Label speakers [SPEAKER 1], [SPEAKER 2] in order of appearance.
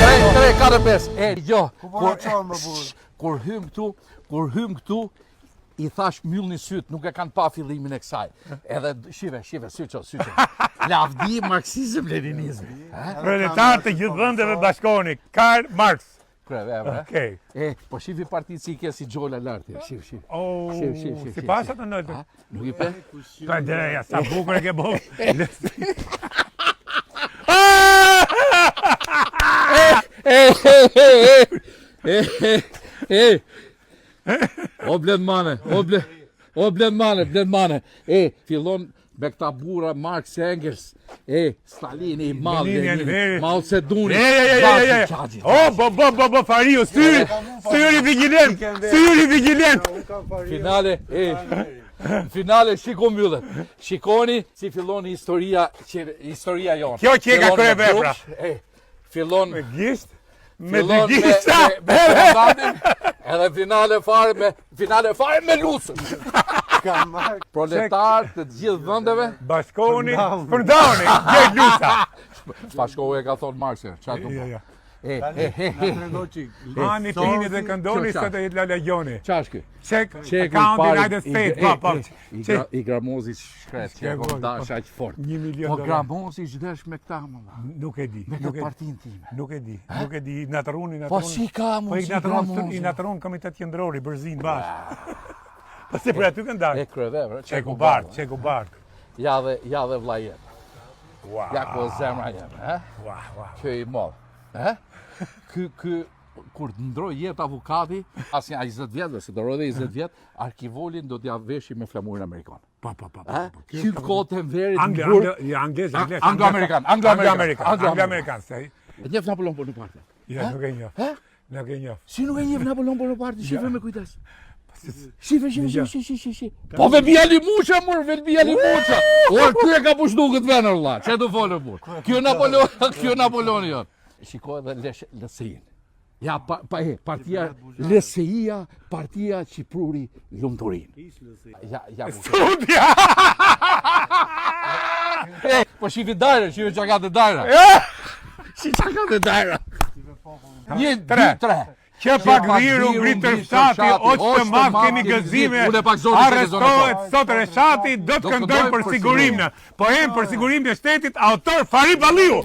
[SPEAKER 1] 3, 3, 4, 5. E, jo.
[SPEAKER 2] Ku po na çon më burr?
[SPEAKER 1] Kur hym këtu, kur hym këtu, i thash mbyllni syt, nuk e kanë pa fillimin e kësaj. Edhe shive, shive, syço, syço. Lavdi marksizëm leninizmi.
[SPEAKER 3] Proletar të gjithë vendeve bashkohuni. Karl Marx.
[SPEAKER 1] Kryevepër, e?
[SPEAKER 3] Okej.
[SPEAKER 1] E, po shifi partitë si i ke si gjola lart, ja, shif, shif.
[SPEAKER 3] Oh,
[SPEAKER 1] Shif, shif, shif,
[SPEAKER 3] si
[SPEAKER 1] shif,
[SPEAKER 3] pasha
[SPEAKER 1] shif.
[SPEAKER 3] të naltë.
[SPEAKER 1] A, Nuk i pe?
[SPEAKER 3] Pa dere, ja, sa bukur e ke bo.
[SPEAKER 1] E, e, e, e, e, e, e. O Blend Mane, o Blend, o Blend Mane, Blend Mane. E, fillon me këta burra Marx Engels, e, Stalini i madh,
[SPEAKER 3] Lenini,
[SPEAKER 1] Lenini,
[SPEAKER 3] Enveri.
[SPEAKER 1] Mao Zeduni.
[SPEAKER 3] E, e, e, e, e,
[SPEAKER 1] Gjaxhi,
[SPEAKER 3] e. O, bo, bo, bo, bo, Fariu, syri, syri vigjilent, syri vigjilent.
[SPEAKER 2] Unë kam Fariu.
[SPEAKER 1] Finale, e, finale shiko mbyllet. Shikoni si fillon historia që historia jonë.
[SPEAKER 3] Kjo që e ka
[SPEAKER 1] Fillon me
[SPEAKER 3] kryevepra.
[SPEAKER 1] grusht, E, fillon
[SPEAKER 3] Me gisht, me
[SPEAKER 1] fillon
[SPEAKER 3] dy
[SPEAKER 1] me,
[SPEAKER 3] gishta.
[SPEAKER 1] me, me komandantin, edhe finale fare me finale fare me Lucën.
[SPEAKER 2] Kam marrë.
[SPEAKER 1] Proletar të të gjithë vendeve,
[SPEAKER 3] Bashkohuni, përndani, gjej Luca.
[SPEAKER 1] Bashkohu e ka thonë Marxi, çfarë do
[SPEAKER 3] Ja,
[SPEAKER 1] bëj?
[SPEAKER 3] ja.
[SPEAKER 1] E,
[SPEAKER 2] Tani,
[SPEAKER 1] e, e,
[SPEAKER 2] na
[SPEAKER 1] e.
[SPEAKER 2] trego çik.
[SPEAKER 3] Hani, pini dhe këndoni
[SPEAKER 1] Kjo
[SPEAKER 3] se të jetë Lala Gjoni.
[SPEAKER 1] Qa është ky?
[SPEAKER 3] Check,
[SPEAKER 1] Çeku i
[SPEAKER 3] account
[SPEAKER 1] pari
[SPEAKER 3] United
[SPEAKER 1] i-
[SPEAKER 3] States,
[SPEAKER 1] e,
[SPEAKER 3] po, po.
[SPEAKER 1] e, I, gra, i Gramozi shkret, që e kom dash aq fort.
[SPEAKER 3] Një milion
[SPEAKER 1] Po
[SPEAKER 3] dollar.
[SPEAKER 1] Gramozi ç'desh me këta më valla.
[SPEAKER 3] Nuk e di,
[SPEAKER 1] Me
[SPEAKER 3] nuk
[SPEAKER 1] këtë
[SPEAKER 3] e
[SPEAKER 1] partinë time.
[SPEAKER 3] Nuk e di, nuk e di, i natërun, i natërun.
[SPEAKER 1] Po si ka
[SPEAKER 3] Po i
[SPEAKER 1] mundësi
[SPEAKER 3] natërun, i
[SPEAKER 1] Gramozi?
[SPEAKER 3] natërun komitet qendror, i bërzin bashkë. Po se për aty kanë dalë.
[SPEAKER 1] E kryevepër,
[SPEAKER 3] Çeku Bart, Çeku Bart.
[SPEAKER 1] Ja dhe ja dhe vllai jem.
[SPEAKER 3] Ua.
[SPEAKER 1] Ja ku është zemra jeme, he?
[SPEAKER 3] Ua, ua.
[SPEAKER 1] Ky i madh. He? Ky ky kur të ndroj jetë avokati, asnjë 20 vjet, se do edhe 20 vjet, arkivolin do t'ja veshi me flamurin amerikan.
[SPEAKER 3] Pa, pa, pa,
[SPEAKER 1] Ha?
[SPEAKER 3] pa. pa.
[SPEAKER 1] Ky kohë të Enverit në
[SPEAKER 3] Anglo,
[SPEAKER 1] burg.
[SPEAKER 3] anglo, ja, anglez, anglez.
[SPEAKER 1] Anglo-amerikan, anglo-amerikan,
[SPEAKER 3] anglo-amerikan, anglo-amerikan, se ai.
[SPEAKER 1] E njeh Napoleon Bonaparte.
[SPEAKER 3] Ja, nuk e njoh.
[SPEAKER 1] He?
[SPEAKER 3] Nuk e njoh.
[SPEAKER 1] Si nuk e njeh Napoleon Bonaparte, shife me kujdes.
[SPEAKER 3] Si-
[SPEAKER 1] Shife, shife, shife, shife, shife, shife. Po Velbi Alimuça, mor, Velbi Alimuça. Or, ky e ka pushtu këtë vend, vlla. Çe do folë, burr. Ky Napoleon, ky Napoleoni jon. Shiko edhe lesh LSI-n. Ja, pa, pa e, partia LSI-a, partia që pruri lumturinë. Ja, ja, bu.
[SPEAKER 3] Studia!
[SPEAKER 1] E, po shifi dajra, shifi çka ka të dajra. Si çka ka të dajra. Një,
[SPEAKER 3] Tre.
[SPEAKER 1] dy, tre.
[SPEAKER 3] Që pak dhiru ngritër fshati, o që të madh kemi gëzime,
[SPEAKER 1] Unë e pak zonë, se ke zonë
[SPEAKER 3] arrestohet sot Reshati, do të këndojmë për sigurimnë. Poem për sigurimin e shtetit, autor Fahri Balliu.